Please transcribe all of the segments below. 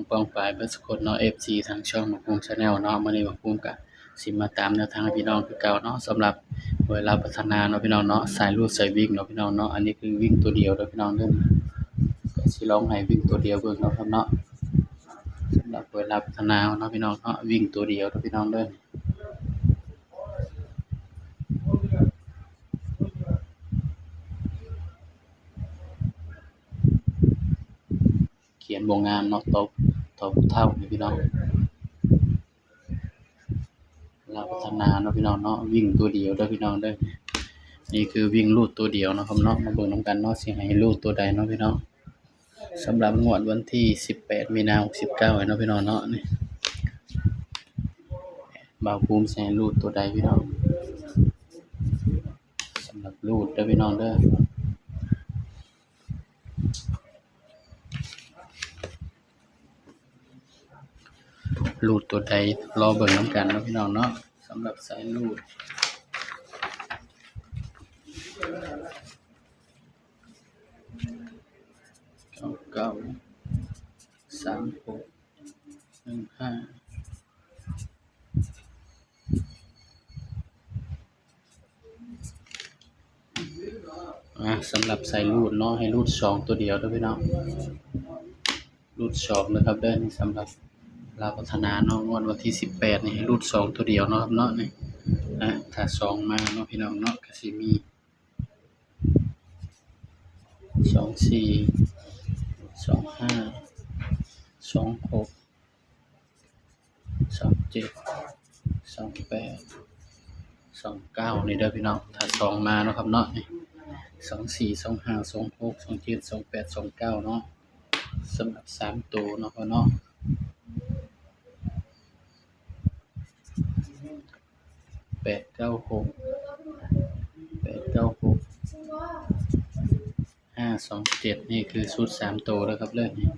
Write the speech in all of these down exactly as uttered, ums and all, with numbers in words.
ป้องปายเบิดสุคนเนาะ เอฟซี ทางช่องบ่าวภูมิ Channel เนาะ มื้อนี้บ่าวภูมิก็สิมาตามแนวทางให้พี่น้องคือเก่าเนาะ สำหรับเวลาพัฒนาเนาะพี่น้องเนาะ สายรูดสายวิ่งเนาะพี่น้องเนาะ อันนี้คือวิ่งตัวเดียวเด้อพี่น้องเด้อ ก็สิลองให้วิ่งตัวเดียวเบิ่งเนาะครับเนาะ สำหรับเวลาพัฒนาเนาะพี่น้องเนาะ วิ่งตัวเดียวเด้อพี่น้องเด้อ เขียนบ่งามเนาะ ตอบ ตอบเท่านี่พี่น้อง ลาวพัฒนาเนาะพี่น้องเนาะ วิ่งตัวเดียวเด้อพี่น้องเด้อ นี่คือวิ่งรูดตัวเดียวเนาะครับเนาะ มาเบิ่งนำกันเนาะ สิให้รูดตัวใดเนาะพี่น้อง สำหรับงวดวันที่สิบแปดมีนาหกสิบเก้าเนาะพี่น้องเนาะ นี่ บ่าวภูมิสิให้รูดตัวใดพี่น้อง สำหรับรูดเด้อพี่น้องเด้อ รูดตัวใดรอเบิ่งนำกันเนาะพี่น้องเนาะ สำหรับสายรูด เก้าเก้า สามหก หนึ่งห้า อ่า สำหรับสายรูดเนาะ ให้รูดสองตัวเดียวเด้อพี่น้อง รูดสองนะครับเด้อ นี่สำหรับลาวพัฒนาเนาะ งวดวันที่สิบแปดนี่ให้รูดสองตัวเดียวเนาะครับเนาะ นี่ อ่ะ ถ้าสองมาเนาะพี่น้องเนาะ ก็สิมี สองสี่ สองห้า สองหก สองเจ็ด สองแปด สองเก้า นี่เด้อพี่น้อง ถ้าสองมาเนาะครับเนาะ นี่ สองสี่ สองห้า สองหก สองเจ็ด สองแปด สองเก้า เนาะ สำหรับสามตัวเนาะพ่อเนาะ แปดเก้าหก แปดเก้าหก ห้าสองเจ็ด นี่คือชุดสามตัวแล้วครับเด้อ นี่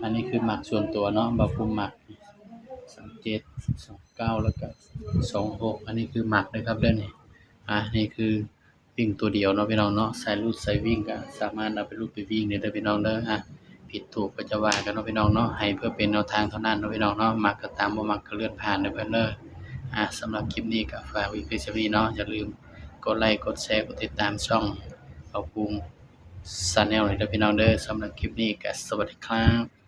อันนี้คือมักส่วนตัวเนาะ บ่าวภูมิมัก สองเจ็ด สองเก้า แล้วก็ สองหก อันนี้คือมักเลยครับเด้อ นี่ อ่ะ นี่คือวิ่งตัวเดียวเนาะพี่น้องเนาะ สายรูดสายวิ่งก็สามารถเอาไปรูดไปวิ่งได้เด้อพี่น้องเด้อ อ่ะ ผิดถูกก็จะว่ากันเนาะพี่น้องเนาะ ให้เพื่อเป็นแนวทางเท่านั้นเนาะพี่น้องเนาะ มักก็ตาม บ่มักก็เลื่อนผ่านเด้อเพื่อนเด้อ อ่ะ สำหรับคลิปนี้ก็ฝากไว้เพียงเท่านี้เนาะ อย่าลืมกดไลค์ กดแชร์ กดติดตามช่องบ่าวภูมิ Channel เลยเด้อพี่น้องเด้อ สำหรับคลิปนี้ก็สวัสดีครับ